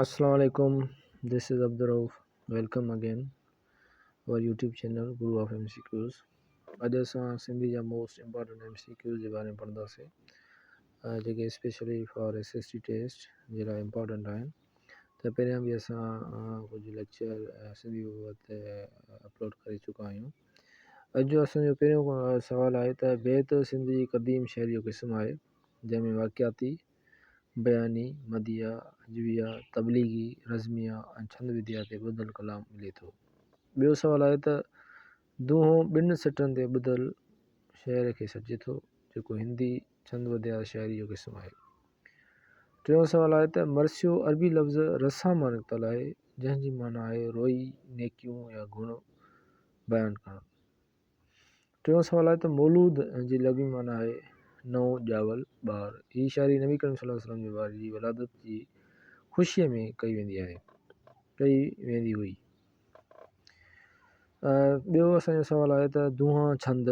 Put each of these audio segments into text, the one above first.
Assalamu alaikum, this is Abdul Rauf. Welcome again our YouTube channel Guru of MCQs. اڄ اسان سنڌي جا most important M C Qs جي باري ۾ پڙهنداسين جيڪي specially for S S T test جي لاء امپارٽنٽ آهن ته پهريان به اسان ڪجهه ليڪچر سنڌي بابت تي اپلوڊ ڪري چڪا آهيون اڄ جو اسانجو پهريون سوال آهي ته بيت سنڌ جي قديم شعر جو قسم آهي جنهن ۾ واقعاتي بياني، مدحيه، هجويه، تبليغي، رزميه ۽ ڇند وديا تي ٻڌل ڪلام ملي ٿو. ٻيو سوال آهي ته دونهون ٻن سٽن تي ٻڌل شعر کي سڏجي ٿو، جيڪو هندي ڇند وديا شاعري جو قسم آهي. ٽيون سوال آهي ته مرثيو عربي لفظ رثا مان نڪتل آهي، جنهن جي معنيٰ آهي روئي، نيڪيون يا گڻ بيان ڪرڻ. ٽيون سوال آهي ته مولود جي لغوي معنيٰ آهي نئون ڄاول ٻار. هي شاعري نبي ڪريم صلي الله عليه وسلم جي ٻار جي ولادت جي خوشيء ۾ ڪئي ويندي آهي ڪئي ويندي هئي. ٻيو اسان جو سوال آهي ته دونهان ڇند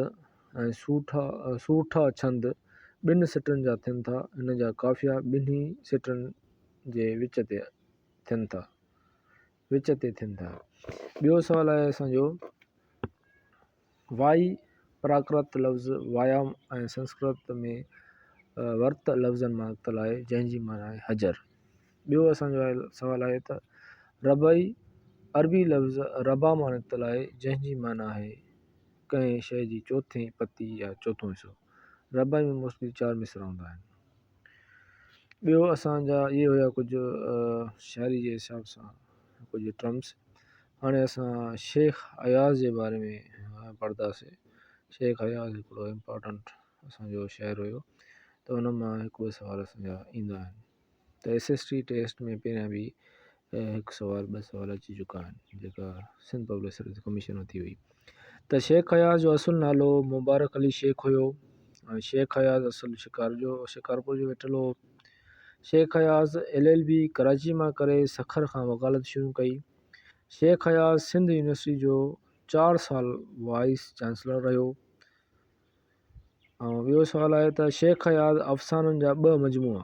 ۽ سوٺا سورٺا ڇند ٻن سٽن جا ٿين ٿا ان جا قافيا ٻنهي سٽن جي وچ تي ٿين ٿا وچ تي ٿين ٿا. ٻيو سوال آهي اسان جو وائي پراڪرت لفظ وايام ۽ سنسڪرت ۾ ورت لفظن مان نڪتل آهي جنهن جي معنيٰ آهي حجر. ٻيو اسان جو سوال آهي ته ربعي عربي لفظ ربع مان نڪتل آهي جنهن جي معنيٰ آهي ڪنهن شيء جي چوٿين پتي يا چوٿون حصو. ربعي ۾ موسٽلي چار مصرع هوندا آهن. ٻيو اسان جا اهي هيا ڪجهه شاعري جي حساب سان ڪجهه ٽرمس هاڻي اسان شيخ اياز جي باري ۾ پڙهنداسين شيخ اياز هڪڙو امپارٽنٽ اسانجو شاعر هيو ته ان مان هڪ ٻه سوال اسانجا ايندا آهن ته ايس ايس ٽي ٽيسٽ ۾ پهريان به هڪ سوال ٻه سوال اچي چڪا آهن جيڪا سنڌ پبلڪ سروس ڪميشن ۾ ٿي هئي ته شيخ اياز جو اصل نالو مبارڪ علي شيخ هيو ۽ شيخ اياز اصل شڪار جو شڪارپور جو ويٺل هو Sheikh Ayaz L L B Karachi مان ڪري سکر کان وڪالت شروع ڪئي شيخ اياز سنڌ يونيورسٽي جو چار سال وائيس چانسلر رهيو ۽ ٻيو سوال آهي ته شيخ اياز افسانن جا ٻه مجموعا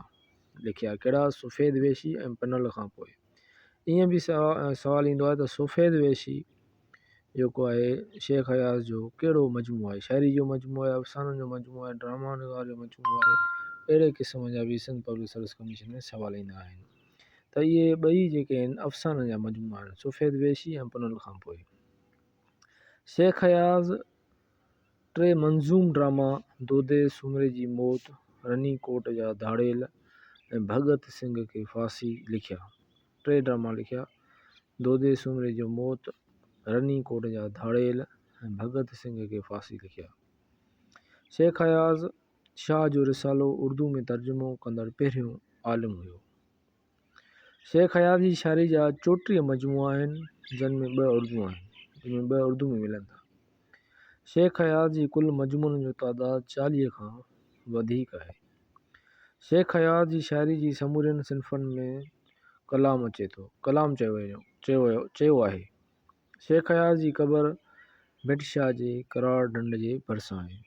لکيا ڪهڙا سفيد ويشي ۽ پنهل کان پوء ائين به سوال ايندو آهي ته سفيد ويشي جيڪو آهي شيخ اياز جو ڪهڙو مجموعو آهي شاعري جو مجموعو آهي افسانن جو مجموعو آهي ڊراما نگار جو مجموعو آهي اهڙي قسم جا به سنڌ پبلڪ سروس ڪميشن ۾ سوال ايندا آهن ته اهي ٻئي جيڪي آهن افسانن جا مجموعا آهن سفيد ويشي ۽ پنهل کان پوء شيخ اياز ٽي منظوم ڊراما دودي سومري جي موت، رني ڪوٽ جا ڌاڙيل ۽ ڀڳت سنگهه کي ڦاسي لکيا. ٽي ڊراما لکيا، دودي سومري جو موت، رني ڪوٽ جا ڌاڙيل ۽ ڀڳت سنگهه کي ڦاسي لکيا. شيخ اياز شاهه جو رسالو اردو ۾ ترجمو ڪندڙ پهريون عالم هيو. شيخ اياز جي شاعري جا 34 مجموعا آهن، جن ۾ ٻه اردو آهن، جن ۾ ٻه اردو ۾ ملن ٿا. شيخ اياز جي ڪل مجموعن جو تعداد 40 کان وڌيڪ آهي. شيخ اياز جي شاعري جي سمورين صنفن ۾ ڪلام اچي ٿو، ڪلام چيو ويو چيو چيو آهي. شيخ اياز جي قبر ڀٽ شاهه جي ڪراڙ ڍنڍ جي ڀرسان آهي.